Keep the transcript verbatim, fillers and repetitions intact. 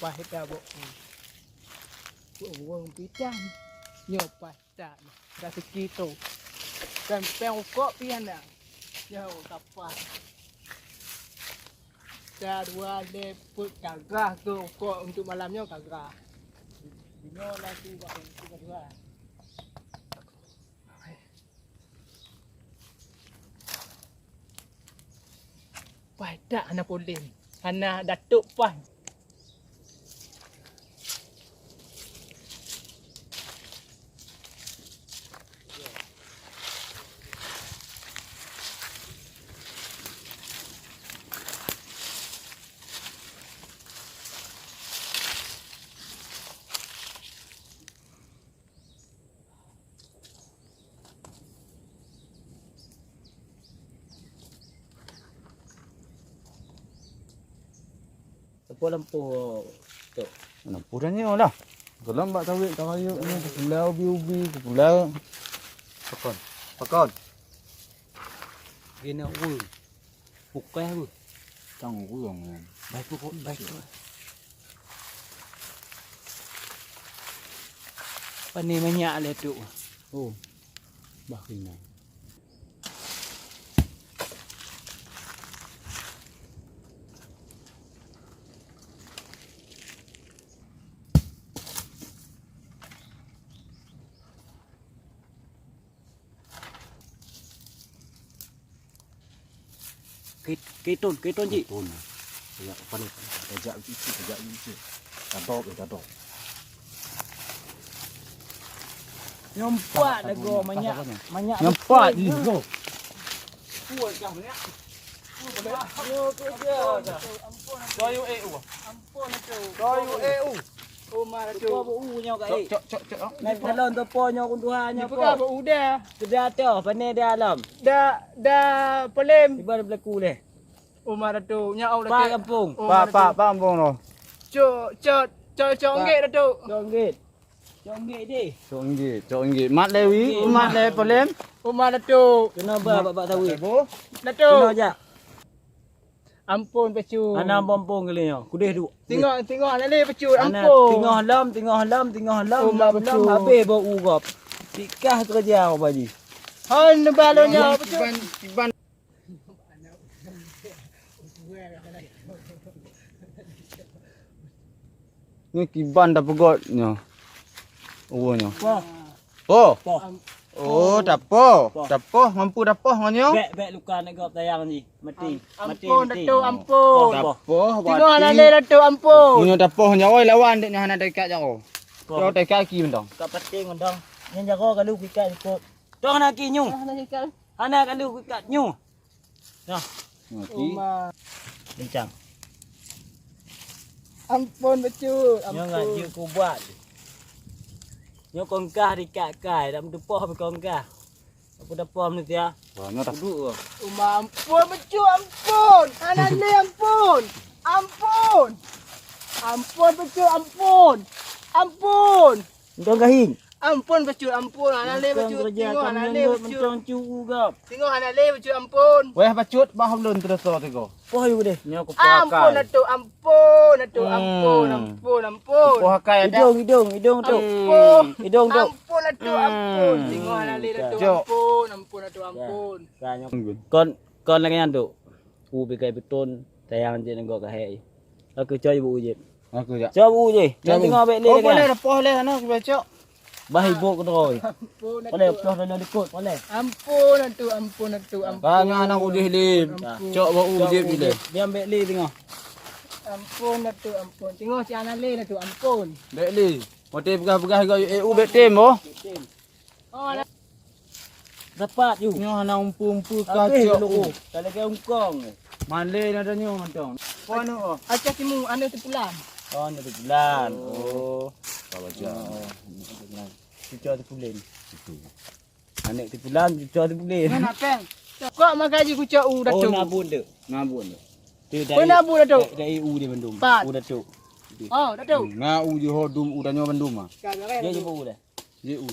Paih dah bok. Bok ureueng pitan. Nyoe paih tak. Dah siki tu. Kan peng ukok pian dah. Nyoe kapal. Sa dua lé peuet ka grah keu ukok untuk malam nyoe ka grah. Nyoe lah tu bak untuk kedua. Paih tak hana polém. Hana datuk paih. Teupeu lampôh, Cok. Lampôh dah nyoe lah. Dalam bak sawét ka rayeuk nyoe, keupulau ubi-ubi, keupulau. Pakon. Pakon. Gina ureueng. Bukai apa? Tang ureueng nyan. Baik pokok, baik pokok. Pane manyak lé tu. Oh. Bah kina. Kei-, keiton, keiton jih. Keiton. Ya, apa ni? Tajak itu, tajak itu. Tadok, ya, tadok. Nyompak lagoe manyak, manyak. Nyompak jih, go. Kuat kah manyak? Yo, kerja kah? Ampun, ampun. Doyok eh, wah. Ampun, ampun. Doyok eh, uh. Uma Datuk. Tupo beu u nyoe ka, eh. Cok, cok, cok, cok. Nai peulon tupo nyoe keu tuha nyoe. Dipeugah beu u dah. Keuda toh, pane dah lom. Dah, dah polém. Iban belaku leh. Uma Datuk, nyak au. Pak Kampung. Pak, Pak, Pak Kampung noh. Cok, cok, cok, cok nggit Datuk. Cok nggit. Cok nggit deh. Cok nggit, cok nggit. Mat Lewi, mat le polém. Uma Datuk. Kena ba bak, bak sawit. Datuk. Kena jak. Ampon bacut. Hana ampon-ampon kali nyoe. Kudeh duek. Tengok, tengok hana lé bacut. Hana, ampon. Tengok lom, tengok lom, tengok lom, oh, lom, lom, bacut. Habéh bau u gob. Tikah keureuja bak jih. Hon neuba lôn nyoe bacut. Kiban, kiban. Nyoe kiban tapeugöt nyoe. Uroe nyoe. Wah. Poh. Poh. Oh, tapoh. Poh. Tapoh, mampu tapoh ngon nyoe? Bèk, bèk luka aneuk gob tayang jih. Mati. Am-, mati, ampon, mati. Datuk, ampon. Poh, poh. Tapoh, tingoh mati. Hana lé, Datuk, ampon. Meunyoe tapoh nyoe, oi, lawan dek nyoe hana teuikat jaroe. Poh. Nyoe teuikat aki mantong. Ka paténg mantong. Nyan jaroe ka lheueh kuikat ikot. Toh hana aki nyoe. Hana teuikat. Hana ka lheueh kuikat nyoe. Nah. Mati. Uma. Kencang. Ampon bacut, nyoe ngat ampon. Jeuet kubuat. Nyoe kongkah dikat kai, dak meutupoh meuh kongkah. Aku dapoh meuh tia. Wah, nyoe dah. Duduk ke? Uma ampon bacut, ampon. Hana lé ampon. Ampon. Ampon bacut, ampon. Ampon. Entong gahing. Ampon bacut, ampon. Hana lé bacut. Entong keureuja tingoh, hana lé kami bacut. Entong cu u gob. Tingoh hana lé bacut, ampon. Weh bacut, bah ulôn teudosa tigo. Poh yue deh. Nyoe kupoh akai. Ampon Datuk, ampon Datuk, hmm, ampon, ampon, ampon. Kupoh akai ada. Idong, idong, idong tu. Ampon. Idong tu. Ampon Datuk, hmm, ampon. Tingoh hana lé Datuk, cok. Ampon, ampon Datuk, ampon. Ka, ka nyoe. Kon, kon lagèe nyan tu. U pikai beutôn, tayang jeuet neugok kahé. Aku coy bu u jeuet. Aku jak. Coba bu u jih. Coba. Jangan tengok bèk lé. Oh, lagèe boleh nyan. Dah poh lé sana, cuba cok. Bah ibu keudroe. Ampun, boleh, Datuk. Ploh dalam likot, boleh. Ampun, Datuk, ampun, Datuk, ampun. Ka nyan anak udeh lé. Ampun. Cok bu u jih. Cok bu u jih. Diam bèk lé tengok. Ampun, Datuk, ampun. Tengok si anak lé, Datuk, ampun. Bèk lé. Watèe peugah-peugah gak, eh, u bèk tem, boh. Bèk tem. Sapat ju. Nyoe hana umpu-umpu. Habéh kacok. Ka lagèe ungkong. Malèe na tanyoe mantong. Pon oh. Acah timu aneuk teupulan. Oh, aneuk teupulan. Oh. Ka baca. Oh. Cuco teupulen. Itu. Aneuk teupulan, cuco teupulen. Mana peng? Kok maka ji kucok u Datuk? Oh, nabun tu. Nabun tu. Tu dari, nabun Datuk? Dari, dari u dia bandum. Pat. U Datuk. Oh, Datuk. Hmm, na u ji ho dum u tanyoe bandum ah. Dia jemput u dah. Ji u.